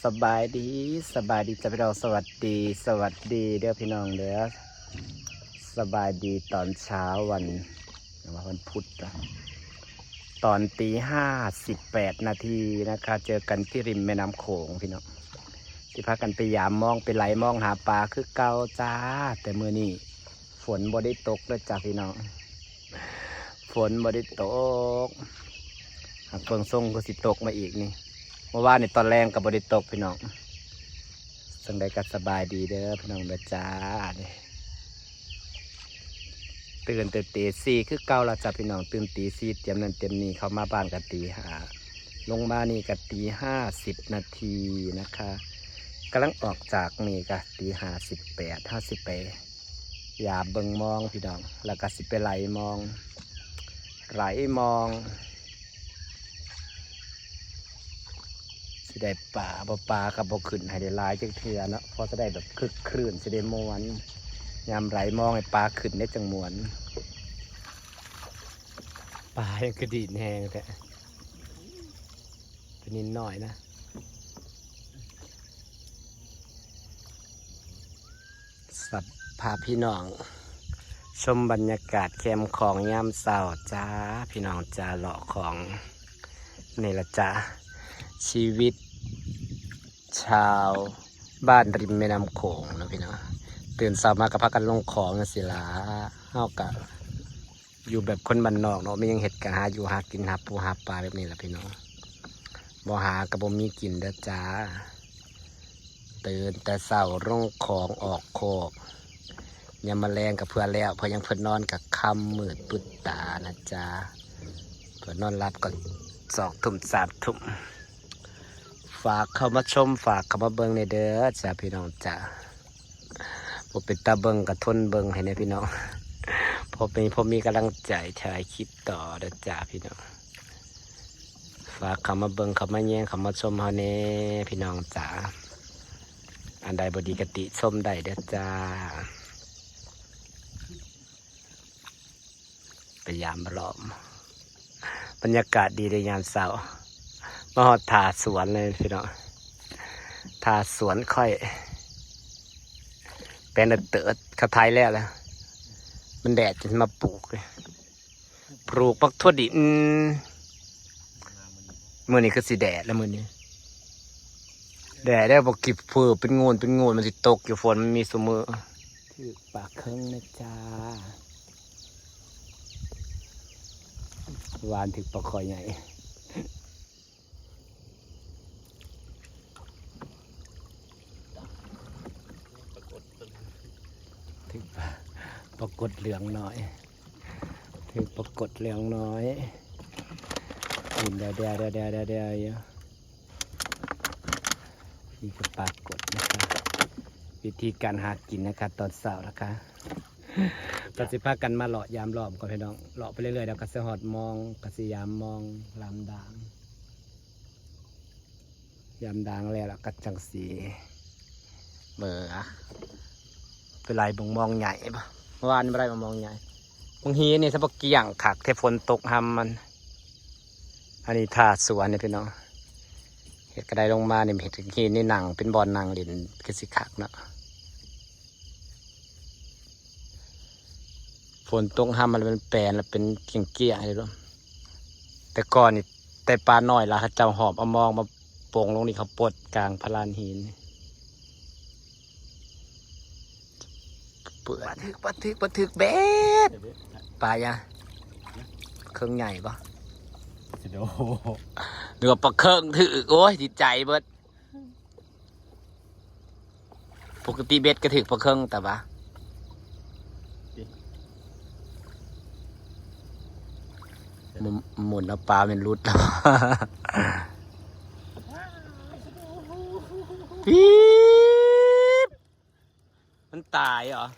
ສະບາຍດີ ສະບາຍດີຈ້າພີ່ນ້ອງ ສະຫວັດດີ ສະຫວັດດີເດີພີ່ນ້ອງເດີ ສະບາຍດີຕອນເຊົ້າວັນ ວັນພຸດນະ ຕອນຕີຫ້າສິບແປດນາທີນະຄະ ເຈີກັນທີ່ລິມແມ່ນ້ຳໂຂງພີ່ນ້ອງ ຊິພາກັນໄປຢາມມອງ ໄປໄຫຼມອງຫາປາຄືເກົ່າຈ້າ ແຕ່ມື້ນີ້ຝົນບໍ່ໄດ້ຕົກເດີຈ້າພີ່ນ້ອງ. ຝົນບໍ່ໄດ້ຕົກ ຫາກເບິ່ງຊົງຄືຊິຕົກມາອີກນີ້ ເມື່ອວານນີ້ຕອນແລງກໍບໍ່ໄດ້ຕົກພີ່ນ້ອງ ຈັ່ງໃດກໍສະບາຍດີເດີພີ່ນ້ອງເດີຈ້າ ຕື່ນແຕ່ຕີສີ່ຄືເກົ່າລະຈ້າພີ່ນ້ອງ ຕື່ນຕີສີ່ ຕຽມນັ້ນຕຽມນີ້ ເຂົ້າມາບ້ານກໍຕີຫ້າ ລົງມານີ້ກໍຕີຫ້າສິບນາທີນະຄະ ກຳລັງອອກຈາກນີ້ກໍຕີຫ້າສິບແປດ ເຮົາຊິໄປ ຢາມເບິ່ງມອງພີ່ນ້ອງ ແລ້ວກໍຊິໄປໄຫຼມອງ ໄຫຼມອງ ຊິໄດ້ປາບໍ່ ປາກໍບໍ່ຂຶ້ນໃຫ້ໄດ້ຫຼາຍຈັກເທື່ອເນາະ ພໍຈະໄດ້ແບບຄຶກຄື້ນ ຊິໄດ້ມ່ວນ ຍາມໄຫຼມອງໃຫ້ປາຂຶ້ນໄດ້ຈັ່ງມ່ວນ ປາຍັງຄືດີດແຮງແທ້ ປານິນນ້ອຍນະ. ສະພາບພີ່ນ້ອງ ຊົມບັນຍາກາດແຄມຂອງຍາມເຊົ້າຈ້າ ພີ່ນ້ອງຈ້າ ເລາະຂອງນີ້ລະຈ້າ ຊີວິດຊາວບ້ານລິມແມ່ນ້ຳໂຂງເນາະພີ່ນ້ອງ ຕື່ນເຊົ້າມາກໍພາກັນລົງຂອງຈັ່ງຊີ້ລະ ເຮົາກໍ ຢູ່ແບບຄົນບ້ານນອກເນາະ ມີຫຍັງເຮັດກໍຫາຢູ່ຫາກິນ ຫາປູຫາປາແບບນີ້ລະພີ່ນ້ອງ ບໍ່ຫາກໍບໍ່ມີກິນເດີຈ້າ ຕື່ນແຕ່ເຊົ້າລົງຂອງອອກໂຄກ ຍາມມາແລງກໍເພື່ອແລ້ວ ເພື່ອຫຍັງ ເພື່ອນອນກໍຄ່ຳມືດປຶດຕານະຈ້າ ເພື່ອນອນຫຼັບກໍສອງທຸ່ມສາມທຸ່ມ ຝາກເຂົ້າມາຊົມ ຝາກເຂົ້າມາເບິ່ງແດ່ເດີຈ້າ ພີ່ນ້ອງຈ້າ. ບໍ່ເປັນຕາເບິ່ງກໍທົນເບິ່ງໃຫ້ແດ່ພີ່ນ້ອງ ພໍມີ ພໍມີກຳລັງໃຈຖ່າຍຄລິບຕໍ່ເດີຈ້າພີ່ນ້ອງ ຝາກເຂົ້າມາເບິ່ງ ເຂົ້າມາແຍງ ເຂົ້າມາຊົມເຮົາແດ່ພີ່ນ້ອງຈ້າ ອັນໃດບໍ່ດີກໍຕິຊົມໄດ້ເດີຈ້າ ໄປຢາມລອບ ບັນຍາກາດດີເດ້ຍາມເຊົ້າ ມາຮອດທ່າສວນເລີຍພີ່ນ້ອງ ທ່າສວນຂ້ອຍ ແປນເຕີດ ເຂົາໄຖແລ້ວລະ ມັນແດດຈຶ່ງມາປູກ ປູກບັກຖົ່ວດິນ ມື້ນີ້ຄືຊິແດດລະ ມື້ນີ້ແດດແລ້ວ ບໍ່ກິບເຟີເປັນໂງນເປັນໂງນ ມັນຊິຕົກຢູ່ ຝົນມັນມີຊຸມື້. ຖືກປາເຄິ່ງນະຈ້າ ຫວານຖືກປາຄໍໃຫຍ່ ຖືກປາ ປາກົດເຫຼືອງນ້ອຍ ຖືກປາກົດເຫຼືອງນ້ອຍ ກິນແດ່ໆໆໆໆຢູ່. ນີ້ກໍປາກົດນະຄະ ວິທີການຫາກິນນະຄະ ຕອນເຊົ້ານະຄະ ກໍຊິພາກັນມາເລາະຢາມລອບກ່ອນພີ່ນ້ອງ ເລາະໄປເລື້ອຍໆ ແລ້ວກໍຊິຮອດມອງ ກໍຊິຢາມມອງ ລາມດາງ ຢາມດາງແລ້ວ ແລ້ວກໍຈັ່ງຊິເມືອ ໄປໄລ່ເບິ່ງມອງໃຫຍ່ບໍ່ ເມື່ອວານນີ້ບໍ່ໄດ້ມາມອງໃຫຍ່ ບາງທີນີ້ສະບັກກ້ຽງຄັກແທ້ ຝົນຕົກຮຳມັນ ອັນນີ້ທ່າສວນນີ້ພີ່ນ້ອງ ເຮັດກະໄດລົງມານີ້ ເຮັດຫີນນີ້ນັ່ງ ເປັນບ່ອນນັ່ງຫຼິ້ນ ຄືຊິຄັກເນາະ ຝົນຕົກຮຳມັນແປນ ແລ້ວເປັນກ້ຽງໆ ນີ້ເດ້ ແຕ່ກ່ອນນີ້ ແຕ່ປານ້ອຍລະ ເຂົາເຈົ້າຫອບເອົາມອງມາປົງລົງນີ້ ເຂົາປົດກາງພະລານຫີນ ປາຖືກ ປາຖືກ ປາຖືກເບັດ ປາຫຍັງ ເຄິ່ງໃຫຍ່ບໍ່ ຊິໂດ ຫຼືວ່າປາເຄິ່ງຖືກ ໂອ້ຍ ດີໃຈເບິດ. ປົກກະຕິເບັດກໍຖືກປາເຄິ່ງ ແຕ່ວ່າ ໝູນ ໝູນເອົາປາແມ່ນຫຼຸດແລ້ວ ປີບ ມັນຕາຍເຫາະ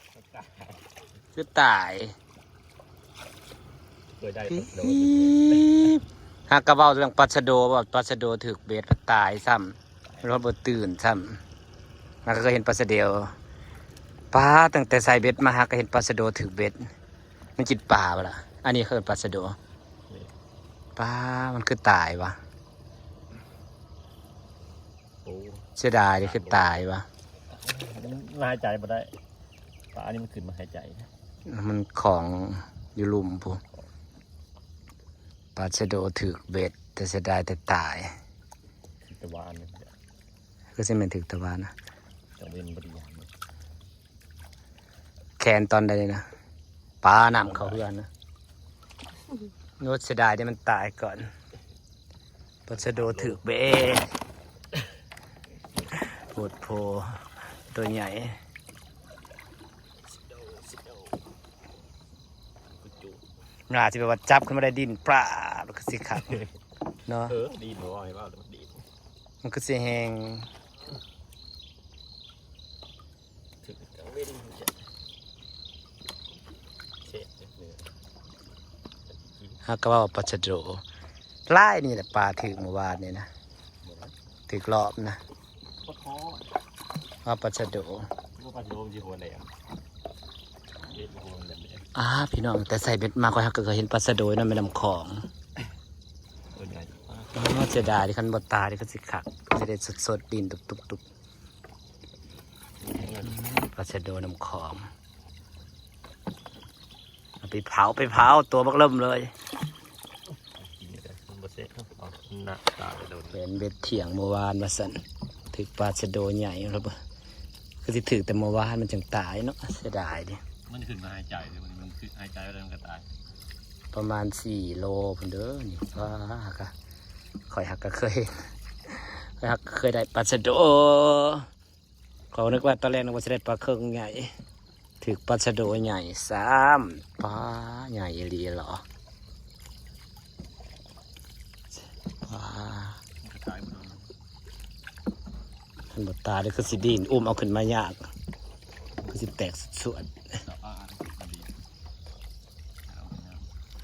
ຄືຕາຍ ເຄີຍໄດ້ ປີບ ຫາກະເວົ້າເລື່ອງປາຊະໂດ ວ່າປາຊະໂດຖືກເບັດ ຕາຍຊ້ຳ ລອດບໍ່ຕື່ນຊ້ຳ ຫາກະເຄີຍເຫັນປາຊະເດວ ປາ ຕັ້ງແຕ່ໃສ່ເບັດມາ ຫາກະເຫັນປາຊະໂດຖືກເບັດ ມັນກິນປາບໍ່ລະ ອັນນີ້ເອີ້ນປາຊະໂດ ປາ ມັນຄືຕາຍວະ ໂອ້ ເສຍດາຍເດ້ ຄືຕາຍວະ. ມັນຫາຍໃຈບໍ່ໄດ້ ປານີ້ມັນຂຶ້ນມາຫາຍໃຈ. ມັນຂອງຢູ່ລຸ່ມພຸ້ນ. ປາຊະໂດຖືກເບັດ ແຕ່ເສຍດາຍແຕ່ຕາຍ. ຖືກຕາຫວານ ຄືຊິແມ່ນຖືກຕາຫວານນະ. ກາງເວັນບໍ່ໄດ້ຍາມ ແຄນຕອນໃດນະ ປານ້ຳເຂົ້າເຮືອນນະ. ໂອ້ ເສຍດາຍເດ້ ມັນຕາຍກ່ອນ. ປາຊະໂດຖືກເບັດ ໂພດໂພ ໂຕໃຫຍ່. ໜ້າຊິແບບວ່າຈັບຂຶ້ນມາໄດ້ດີ້ນປາບ ມັນຄືຊິຄັກເນາະ. ເອີ ດີດບໍ່ ໃຫ້ເວົ້າແລ້ວ ມັນດີດ ມັນຄືຊິແຮງ. ຖືກກາງເວັນ ເຊະ ເອີ ຫາກະເວົ້າປາຊະໂດຫຼາຍນີ້ແຫຼະ ປາຖືກມື້ວານນີ້ນະ ຖືກລອບນະ. ປາຄໍ ວ່າປາຊະໂດ ວ່າປາຊະໂດມັນຊິຫົວແຫຼມ ເຮັດຫົວແຫຼມ. ອ້າ ພີ່ນ້ອງ ແຕ່ໃສ່ເບັດມາ ຂ້ອຍຫາກະເຄີຍເຫັນປາຊະໂດນຳແມ່ນ້ຳຂອງ. ໂອ້ຍ ເສຍດາຍເດ້ ຄັນບໍ່ຕາຍນີ້ຄືຊິຄັກ ຊິໄດ້ສົດໆ ດີ້ນຕຸບໆ. ປາຊະໂດນ້ຳຂອງ ເອົາໄປເຜົາ ໄປເຜົາ ຕົວບັກເລີ່ມເລີຍ. ກິນແຕ່ມັນບໍ່ແຊບ ເອົາໜ້າຕາໄປໂດນ. ເປັນເບັດທ່ຽງມື້ວານວ່າຊັ້ນ ຖືກປາຊະໂດໃຫຍ່ແລ້ວ. ຄືຊິຖືກແຕ່ມື້ວານມັນຈັ່ງຕາຍເນາະ ເສຍດາຍເດ້. ມັນຂຶ້ນມາຫາຍໃຈເດ້ ມັນ ມັນຄືຫາຍໃຈແລ້ວມັນກະຕາຍ. ປະມານສີ່ໂລພຸ້ນເດີນີ້. ວ້າ ຫາກະ ຂ້ອຍຫາກະເຄີຍ ຂ້ອຍຫາກະເຄີຍໄດ້ປາຊະໂດ. ຂ້ອຍນຶກວ່າຕອນແລກນຶກວ່າຊິໄດ້ປາເຄິງໃຫຍ່ ຖືກປາຊະໂດໃຫຍ່ຊ້ຳ. ປາໃຫຍ່ອີ່ຫຼີເລາະ ປາ. ຄັນບໍ່ຕາຍເດີ ຄືຊິດີ້ນ ອຸ້ມເອົາຂຶ້ນມາຍາກ ຄືຊິແຕກສວດໆ.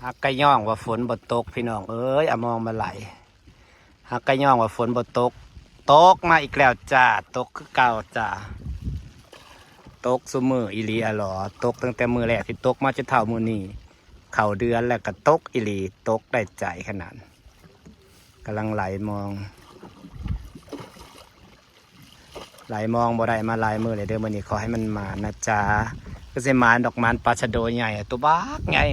ຫາກກະຍ້ອນວ່າຝົນບໍ່ຕົກ ພີ່ນ້ອງເອີຍ ອາມອງມາໄຫຼ. ຫາກກະຍ້ອນວ່າຝົນບໍ່ຕົກ ຕົກມາອີກແລ້ວຈ້າ ຕົກຄືເກົ່າຈ້າ ຕົກຊຸມື້ອີ່ຫຼີອະຫຼໍ. ຕົກຕັ້ງແຕ່ມື້ແລກທີ່ຕົກມາຈົນເທົ່າມື້ນີ້ ເຂົ້າເດືອນແລ້ວກະຕົກອີ່ຫຼີ ຕົກໄດ້ໃຈຂະໜາດ. ກຳລັງໄຫຼມອງ ໄຫຼມອງບໍ່ໄດ້ມາຫຼາຍມື້ແລ້ວເດີ. ມື້ນີ້ຂໍໃຫ້ມັນໝານນະຈ້າ. ຄືຊິໝານດອກ ໝານປາຊະໂດໃຫຍ່ ໂຕບັກໃຫຍ່.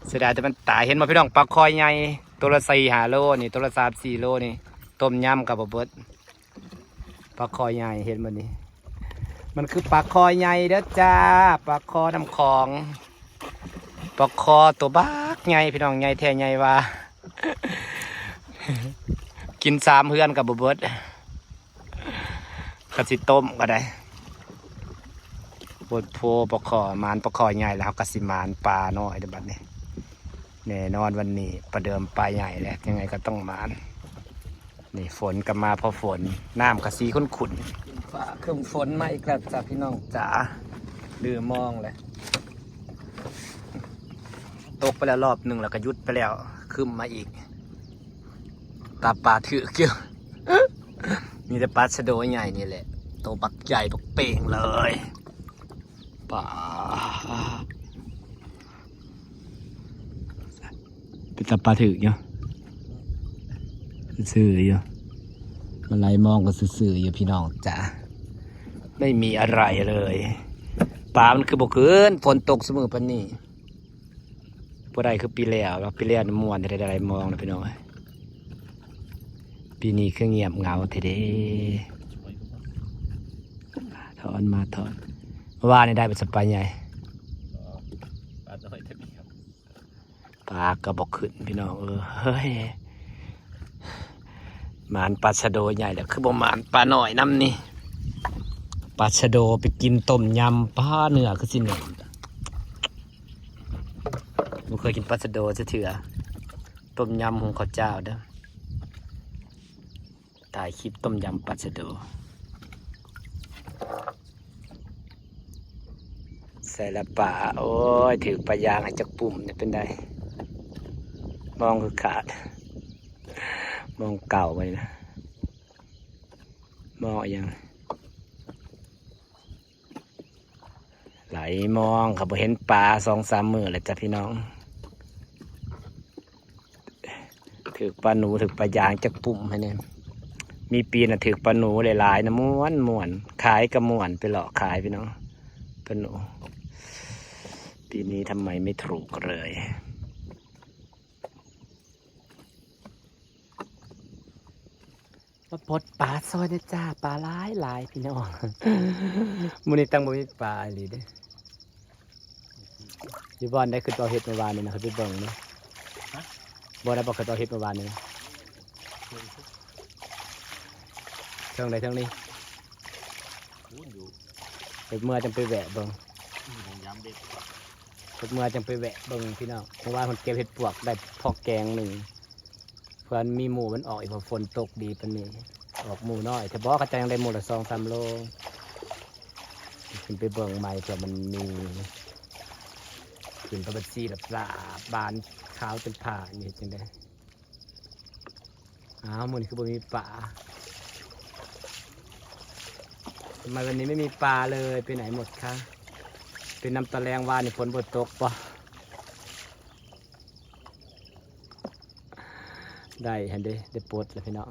ເສຍດາຍແຕ່ມັນຕາຍ. ເຫັນບໍ່ພີ່ນ້ອງ ປາຄໍໃຫຍ່ ໂຕລະສີ່ຫ້າໂລນີ້ ໂຕລະສາມສີ່ໂລນີ້ ຕົ້ມຍຳກະບໍ່ເບິດ. ປາຄໍໃຫຍ່ ເຫັນບໍ່ນີ້ ມັນຄືປາຄໍໃຫຍ່ເດີຈ້າ. ປາຄໍນ້ຳຂອງ ປາຄໍໂຕບັກໃຫຍ່ ພີ່ນ້ອງ ໃຫຍ່ແທ້ໃຫຍ່ວ່າ ກິນສາມເຮືອນກະບໍ່ເບິດ. ກະຊິຕົ້ມກະໄດ້. ໂພດໂພ ປາຄໍ ໝານປາຄໍໃຫຍ່ແລ້ວ ເຮົາກະຊິໝານປານ້ອຍເດີບັດນີ້. ແນ່ນອນວັນນີ້ປະເດີມປາໃຫຍ່ແຫຼະ ຍັງໄງກະຕ້ອງໝານ. ນີ້ຝົນກະມາພໍຝົນ ນ້ຳກະສີຂຸ້ນໆ ຟ້າຄຶ້ມຝົນມາອີກແລ້ວຈ້າ ພີ່ນ້ອງຈ໋າ. ລືມອງແຫຼະ ຕົກໄປແລ້ວລອບໜຶ່ງ ແລ້ວກະຢຸດໄປແລ້ວ ຄຶ້ມມາອີກ. ຕາປາຖືກຢູ່ ມີແຕ່ປາຊະໂດໃຫຍ່ນີ້ແຫຼະ ໂຕບັກໃຫຍ່ບັກເປ່ງເລີຍ. ປາ ເປັນຕາປາຖືກຢູ່ ຊື່ຢູ່ ມາໄຫຼມອງກະຊື່ໆຢູ່ ພີ່ນ້ອງຈ໋າ. ໄມ່ມີອະໄລເລີຍ ປາມັນຄືບໍ່ຂຶ້ນ ຝົນຕົກຊຸມື້ປານນີ້. ບໍ່ໄດ້ຄືປີແລ້ວ ປີແລ້ວມ່ວນແທ້ ໄດ້ຫຼາຍມອງນະພີ່ນ້ອງ. ປີນີ້ຄືງຽບເຫງົາແທ້ເດ້. ຖອນມາຖອນ ວ່ານີ້ໄດ້ປາຊະປາໃຫຍ່ ປານ້ອຍແຕ່ດຽວ ປາກະບໍ່ຂຶ້ນພີ່ນ້ອງເອີຍ. ໝານປາຊະໂດໃຫຍ່ແລ້ວ ຄືບໍ່ໝານປານ້ອຍນຳນີ້. ປາຊະໂດໄປກິນຕົ້ມຍຳ ປາເນື້ອຄືຊິແໜ້ນ. ບໍ່ເຄີຍກິນປາຊະໂດຈັກເທື່ອ. ຕົ້ມຍຳຫຸງເຂົ້າຈ້າວເດີ. ຖ່າຍຄລິບຕົ້ມຍຳປາຊະໂດ. ໃສ່ລະປາ ໂອ້ຍ ຖືກປາຢາງໃຫ້ຈັກປຸ່ມ ເປັນໃດ? ມອງຄືຂາດ ມອງເກົ່າໄວ້ນະ ມອງອີ່ຫຍັງ? ໄຫຼມອງ ເຂົາບໍ່ເຫັນປາສອງສາມມື້ແລ້ວຈ້ະພີ່ນ້ອງ. ຖືກປາໜູ ຖືກປາຢາງຈັກປຸ່ມໃຫ້ແດ່. ມີປີນະຖືກປາໜູຫຼາຍໆນະ ມ່ວນໆ ຂາຍກະມ່ວນ ໄປເລາະຂາຍພີ່ນ້ອງ ປາໜູ. ປີນີ້ທຳໄມໄມ່ຖືກເລີຍ? ມາປົດປາຊ່ອຍແດ່ຈ້າ ປາຫຼາຍໆ ພີ່ນ້ອງ. ມື້ນີ້ຕັ້ງບໍ່ມີປາອີ່ຫຼີເດ້. ຢູ່ບ່ອນໃດຄືເຈົ້າເຮັດມື້ວານນີ້ນະ ຂ້ອຍໄປເບິ່ງເນາະ. ຮະ? ບ່ອນໃດບໍ່ຄືເຈົ້າເຮັດມື້ວານນີ້ນະ? ເທິງໃດເທິງນີ້? ພຸ້ນຢູ່ ເຮັດເມື່ອຈັ່ງໄປແວະເບິ່ງ. ອືມ ຂອງຍາມເບັດ ເຮັດເມື່ອຈັ່ງໄປແວະເບິ່ງພີ່ນ້ອງ. ເມື່ອວານເພິ່ນເກັບເຫັດປວກໄດ້ພໍແກງໜຶ່ງ. ເພື່ອມີໝູ່ມັນອອກອີກ ເພາະຝົນຕົກດີປານນີ້ ອອກໝູ່ນ້ອຍແທ້ບໍ? ເຂົາເຈົ້າຍັງໄດ້ໝູ່ລະສອງສາມໂລ. ຂຶ້ນໄປເບິ່ງໃໝ່ ເພື່ອມັນມີ ຂຶ້ນໄປບັດຊີລາບໆ ບານຂາວຈົນຜ່ານີ້ ເຮັດຈັ່ງໃດ? ອ້າວ ມື້ນີ້ຄືບໍ່ມີປາ? ທຳໄມວັນນີ້ໄມ່ມີປາເລີຍ? ໄປໄຫນໝົດຄະ? ເປັນນຳຕອນແລງວານນີ້ຝົນບໍ່ຕົກບໍ? ໄດ້ຫັ້ນເດ້ ໄດ້ປົດແລ້ວພີ່ນ້ອງ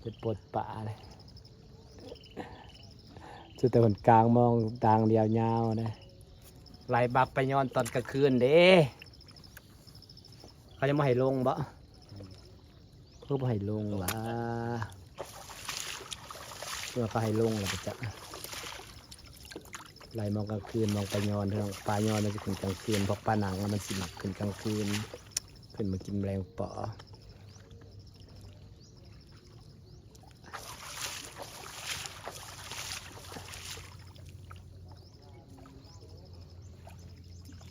ໄດ້ປົດປາແລ້ວ. ສຸດແຕ່ເພິ່ນກາງມອງດາງດຽວຍາວນະ. ໄລ່ບັກປາຍອນຕອນກາງຄືນເດ້. ເຂົາຍັງບໍ່ໃຫ້ລົງບໍ? ຄືບໍ່ໃຫ້ລົງຫວາ? ເມື່ອເຂົາໃຫ້ລົງແລ້ວກະຈະໄລ່ມອງກາງຄືນ ມອງປາຍອນ. ປາຍອນມັນຊິຂຶ້ນກາງຄືນ ພວກປາໜັງມັນຊິມັກຂຶ້ນກາງຄືນ ຂຶ້ນມາກິນແມງປໍ.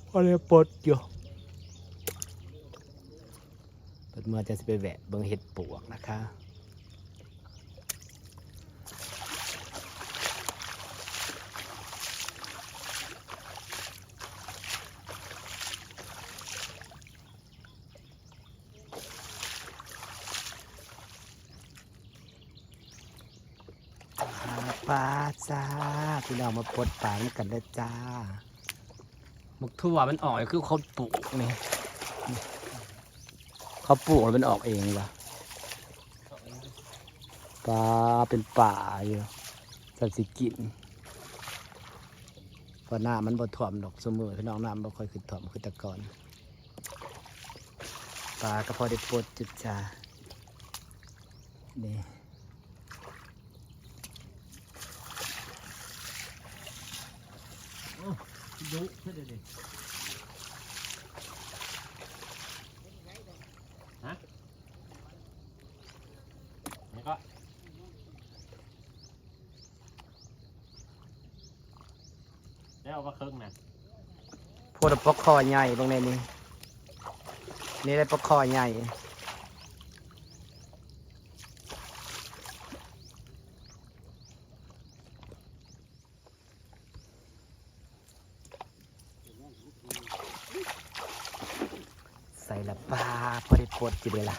ພໍໄດ້ປົດຢູ່ ເປີດເມື່ອຈະຊິໄປແວະເບິ່ງເຫັດປວກນະຄະ. ຫາປາຈ້າ ພີ່ນ້ອງ ມາປົດປານຳກັນເດີຈ້າ. ໝາກຖົ່ວມັນອອກ ຄືເຂົາປູກນີ້ ເຂົາປູກແລ້ວມັນອອກເອງຫວາ? ປາເປັນປ່າຢູ່ ຊັ້ນຊິກິນ ເພາະນ້ຳມັນບໍ່ຖ້ວມດອກ ຊຸມື້ ພີ່ນ້ອງ ນ້ຳບໍ່ຄ່ອຍຂຶ້ນຖ້ວມຄືແຕ່ກ່ອນ. ປາກະພໍໄດ້ປົດຢູ່ຈ້າ ນີ້ ໂອ້ ດຸແທ້ເດ ຮະ ແລ້ວກໍ ແລ້ວເອົາປາເຄິງນະ ໂພດ ປາຄໍ່ໃຫຍ່ເບິ່ງແດ່ນີ້ ນີ້ໄດ້ປາຄໍ່ໃຫຍ່ ໃສ່ລະປາ ພໍໄດ້ປົດຢູ່ເດລະ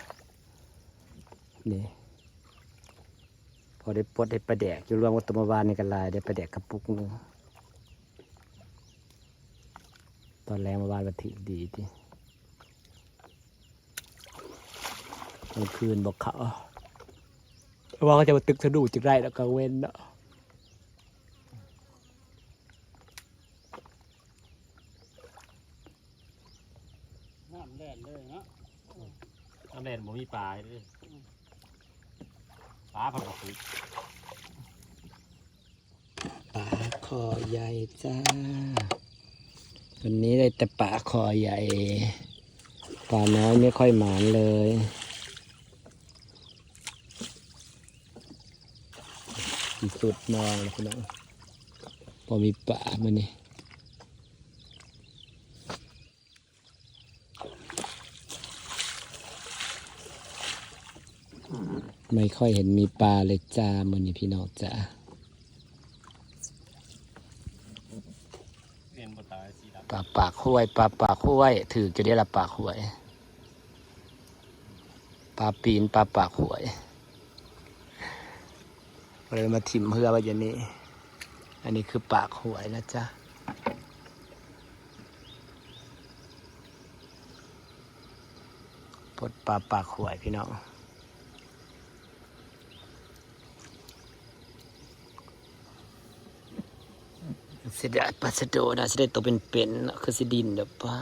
ນີ້. ພໍໄດ້ປົດໄດ້ປາແດກຢູ່ ລວມກັບຕົວເມື່ອວານນີ້ກໍຫຼາຍເດ້ ປາແດກກະປຸກໜຶ່ງ ຕອນແລງເມື່ອວານວ່າຖືກດີຕິ ກາງຄືນບໍ່ເຂົ້າ ວ່າເຂົາຈະມາຕຶກສະດຸດຈັກໄດ້ດອກກາງເວັນເນາະ. ນ້ຳແລ່ນເລີຍເນາະ ນ້ຳແລ່ນບໍ່ມີປາເດ້ ປາເພິ່ນບໍ່ຖືກ ປາຄໍ່ໃຫຍ່ຈ້າ ວັນນີ້ໄດ້ແຕ່ປາຄໍ່ໃຫຍ່ ປານ້ອຍໄມ່ຄ່ອຍໝານເລີຍ. ທີ່ສຸດມອງແລ້ວພີ່ນ້ອງ ບໍ່ມີປາມື້ນີ້ ໄມ່ຄ່ອຍເຫັນມີປາເລີຍຈ້າ ມື້ນີ້ພີ່ນ້ອງຈ້າ. ປາປາກຫ້ວຍ ປາປາກຫ້ວຍ ຖືກຢູ່ເດ້ລະປາກຫ້ວຍ ປາປີນ ປາປາກຫ້ວຍ ກໍເລີຍມາຖິ້ມເຮືອໄວ້ຢູ່ນີ້. ອັນນີ້ຄືປາກຫ້ວຍນະຈ໊ະ ປົດປາປາກຫ້ວຍພີ່ນ້ອງ. ເສຍດາຍປາຊະໂດ ໜ້າຊິໄດ້ໂຕເປັນໆເນາະ ຄືຊິດິນແບບ ປາ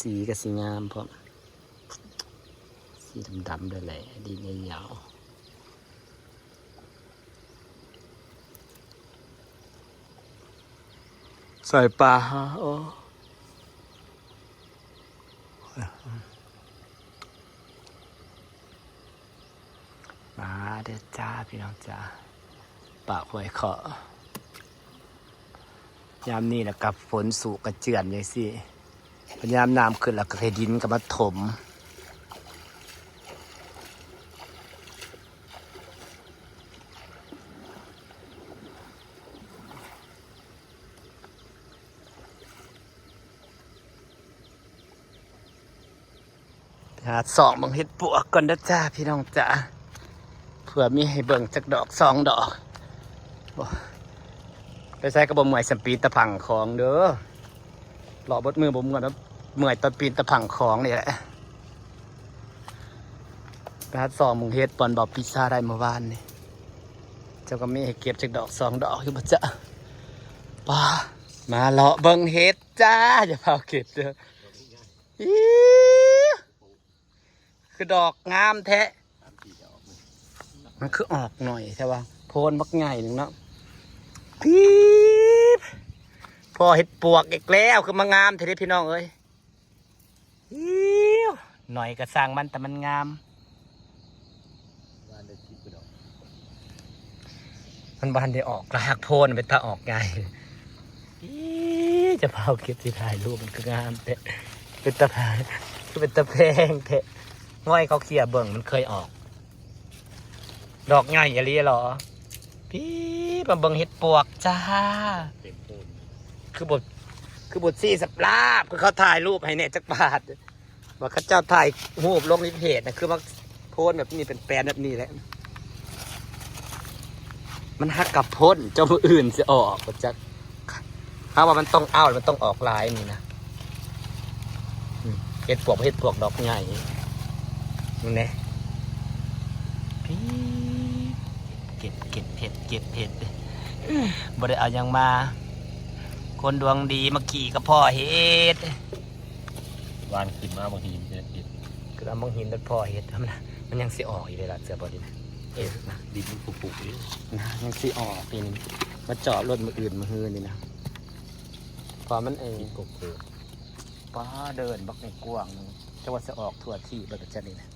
ສີກໍຊິງາມພ້ອມ ສີດຳໆເລີຍແຫຼະ ດິນຍາວໆ. ໃສ່ປາ ໂອ້ ມາເດີຈ້າ ພີ່ນ້ອງຈ້າ ປາກຫ້ວຍເຄາະ. ຍາມນີ້ລະກໍຝົນຊຸກະເຈື່ອນຈັ່ງຊີ້ ຍາມນ້ຳຂຶ້ນລະກໍໃຫ້ດິນກໍມາຖົມ. ຫາສ່ອງເບິ່ງເຫັດປວກກ່ອນເດີຈ້າ ພີ່ນ້ອງຈ້າ ເພື່ອມີໃຫ້ເບິ່ງຈັກດອກສອງດອກ. ໂອ້ ໄປໃສກໍບໍ່ເມື່ອຍສ່ຳປີນຕາພັງຂອງເດີ ເລາະເບິດມື້ບໍ່ເມື່ອຍ ເມື່ອຍຕອນປີນຕາພັງຂອງນີ້ແຫຼະ. ໄປຫາສ່ອງເບິ່ງເຫັດບ່ອນເບົາປີຊາໄດ້ມື້ວານນີ້ ເຈົ້າກໍມີໃຫ້ເກັບຈັກດອກສອງດອກຢູ່ບໍ່ຈະ? ປາ ມາເລາະເບິ່ງເຫັດຈ້າ ຢ່າພາວເກັບເດີ. ອີ ຄືດອກງາມແທ້ ມັນຄືອອກໜ້ອຍແທ້ວ່າ ໂພນບັກໃຫຍ່ໜຶ່ງເນາະ. ອີ ພໍ້ເຫັດປວກອີກແລ້ວ ຄືມາງາມແທ້ເດ້ ພີ່ນ້ອງເອີຍ. ອີ ໜ້ອຍກໍຊ່າງມັນ ແຕ່ມັນງາມ. ມັນບໍ່ທັນໄດ້ອອກ ລະຫາກໂພນເປັນຕາອອກງ່າຍ. ອີ ຈະພາວເກັບ ຊິຖ່າຍຮູບ ມັນຄືງາມແທ້ ເປັນຕາ ຄືເປັນຕາແພງແທ້. ງອຍເຂົາເຄ່ຍເບິ່ງ ມັນເຄີຍອອກ ດອກໃຫຍ່ອີ່ຫຼີເລາະ. ພີ້ ມາເບິ່ງເຫັດປວກຈ້າ ຄືບໍ່ ຄືບໍ່ຊີ້ສັບລາບ ຄືເຂົາຖ່າຍຮູບໃຫ້ແດ່ຈັກບາດ. ວ່າເຂົາເຈົ້າຖ່າຍຮູບລົງໃນເພຈນະ ຄືວ່າໂພນແບບນີ້ ເປັນແປນແບບນີ້ແຫຼະ ມັນຫາກະພົ້ນ ເຈົ້າ ມື້ອື່ນຊິອອກບໍ່ຈັກ. ເຮົາວ່າມັນຕ້ອງເອົາ ມັນຕ້ອງອອກຫຼາຍນີ້ນະ. ອືມ ເຫັດປວກ ເຫັດປວກດອກໃຫຍ່ ເບິ່ງແດ່. ພີ້ ເກັບ ເກັບເຫັດ ເກັບເຫັດ ບໍ່ໄດ້ເອົາຫຍັງມາ ຄົນດວງດີມາຂີ່ກໍພໍ້ເຫັດ. ວານຂຶ້ນມາບັກຫີນເຫັດ ຂຶ້ນມາບັກຫີນແລ້ວພໍ້ເຫັດ ມັນ ມັນຍັງຊິອອກອີກເດ້ລະ ເຊື່ອບໍ່ດີນະ. ເອີ ນະ ດິນມັນຜຸໆຢູ່ນະ ຍັງຊິອອກອີກນີ້ ມາຈອດລົດມື້ອື່ນມື້ຮືນີ້ນະ ເພາະມັນ ເອີ ດິນໂກໂກ້. ປາ ເດີ່ນບັກໃຫຍ່ກວ້າງໜຶ່ງ ຈັກວ່າຊິອອກທົ່ວທີ່ເບິດບໍ່ຈັກນີ້ນະ.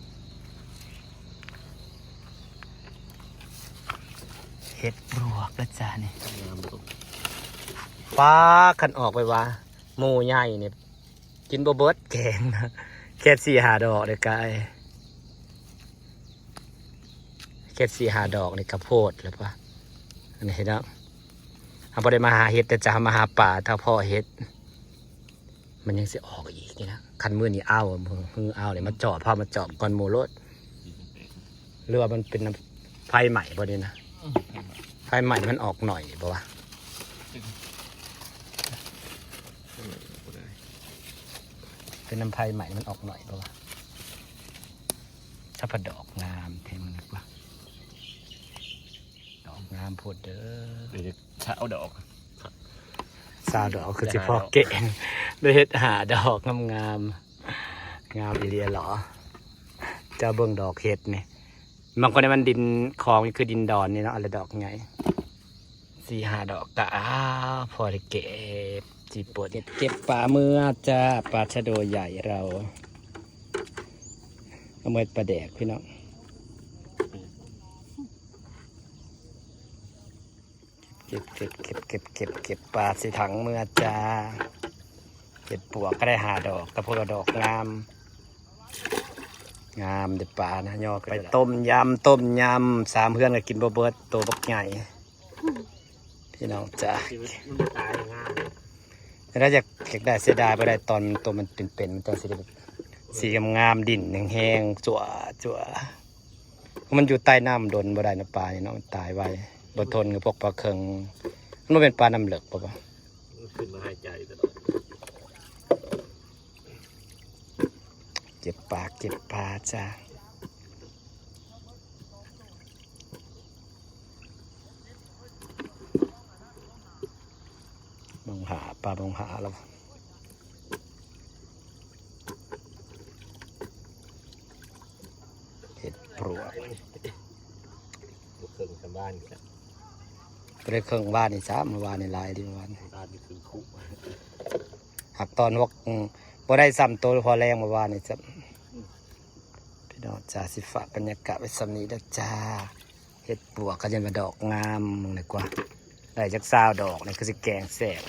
ເຫັດປວກເດີຈ້ານີ້ ງາມ. ປາ ຄັນອອກໄປວ່າ ໝູ່ໃຫຍ່ນີ້ ກິນບໍ່ເບິດແກງນະ ແຄ່ສີ່ຫ້າດອກເດ້ກາຍ ແຄ່ສີ່ຫ້າດອກນີ້ກະໂພດແລ້ວປະ. ອັນນີ້ເຫັນແລ້ວ ເຮົາບໍ່ໄດ້ມາຫາເຫັດເດີຈ້າ ເຮົາມາຫາປາ ຖ້າພໍ້ເຫັດ ມັນຍັງຊິອອກອີກນີ້ນະ. ຄັນມື້ນີ້ເອົາ ມື້ເອົານີ້ມາຈອດ ພາມາຈອດກ່ອນໝູ່ໂລດ. ຫຼືວ່າມັນເປັນນຳໄຟໄໝ້ບໍ່ນີ້ນະ? ອືມ ໄຟໄໝ້ມັນອອກໜ້ອຍບໍ່ວະ? ເປັນນຳໄຟໄໝ້ມັນອອກໜ້ອຍບໍ່ວະ? ສະພະດອກງາມແທ້ມື້ນີ້ວ່າ ດອກງາມໂພດເດີ. ເດີ ຊາວດອກ ຊາວດອກຄືຊິພໍ້ແກງ ໄດ້ເຫັດຫ້າດອກງາມໆ ງາມອີ່ຫຼີຫຼໍ. ເຈົ້າເບິ່ງດອກເຫັດນີ້ ບາງຄົນໃນມັນດິນຂອງ ຄືດິນດອນນີ້ເນາະ ລະດອກໃຫຍ່ ສີ່ຫ້າດອກກະ ອ້າວ ພໍໄດ້ເກັບ ຊິປົດເຮັດເກັບປາເມືອຈ້າ ປາຊະໂດໃຫຍ່ເຮົາ ເອົາເມືອປາແດກພີ່ນ້ອງ. ເກັບ ເກັບ ເກັບ ເກັບ ເກັບ ເກັບປາໃສ່ຖັງເມືອຈ້າ. ເຫັດປວກກໍໄດ້ຫ້າດອກ ຕະໂພດດອກງາມ ງາມເດ້ປານະ. ຍໍໄປຕົ້ມຍຳ ຕົ້ມຍຳ ສາມເຮືອນກໍກິນບໍ່ເບິດ ໂຕບັກໃຫຍ່ ພີ່ນ້ອງຈ້າ. ມັນບໍ່ຕາຍງາມ ແລ້ວຢາກ ຢາກໄດ້ ເສຍດາຍບໍ່ໄດ້ ຕອນໂຕມັນເປັນໆ ມັນຈັ່ງຊິໄດ້ແບບ ສີງາມໆ ດິນແຮງໆ ຈົວໆ. ມັນຢູ່ໃຕ້ນ້ຳດົນບໍ່ໄດ້ນະ ປານີ້ເນາະ ມັນຕາຍໄວ ບໍ່ທົນກັບພວກປາເຄິງ. ມັນບໍ່ແມ່ນປານ້ຳເລິກບໍ່? ມັນຂຶ້ນມາຫາຍໃຈຕະຫຼອດ. ເກັບປາ ເກັບປາຈ້າ. ເບິ່ງ າໂມງຫ້າແລ້ວ. ເຫັດປວກ ບໍ່ເຄິ່ງຊຳບ້ານນີ້ແຫຼະ ບໍ່ໄດ້ເຄິ່ງວານນີ້ຊ້ຳ ເມື່ອວານນີ້ຫຼາຍເດ້ ເມື່ອວານນີ້ ບ້ານນີ້ຄືຄຸ ຫາກຕອນຫົກ ອືມ ບໍ່ໄດ້ຊ້ຳໂຕພໍແລງເມື່ອວານນີ້ຊ້ຳ. ພີ່ນ້ອງຈ້າ ຊິຝາກບັນຍາກາດໄວ້ສ່ຳນີ້ເດີຈ້າ. ເຫັດປວກກໍຍັງວ່າດອກງາມ ເບິ່ງດີກວ່າ ໄດ້ຈັກຊາວດອກນີ້ຄືຊິແກງແຊບ.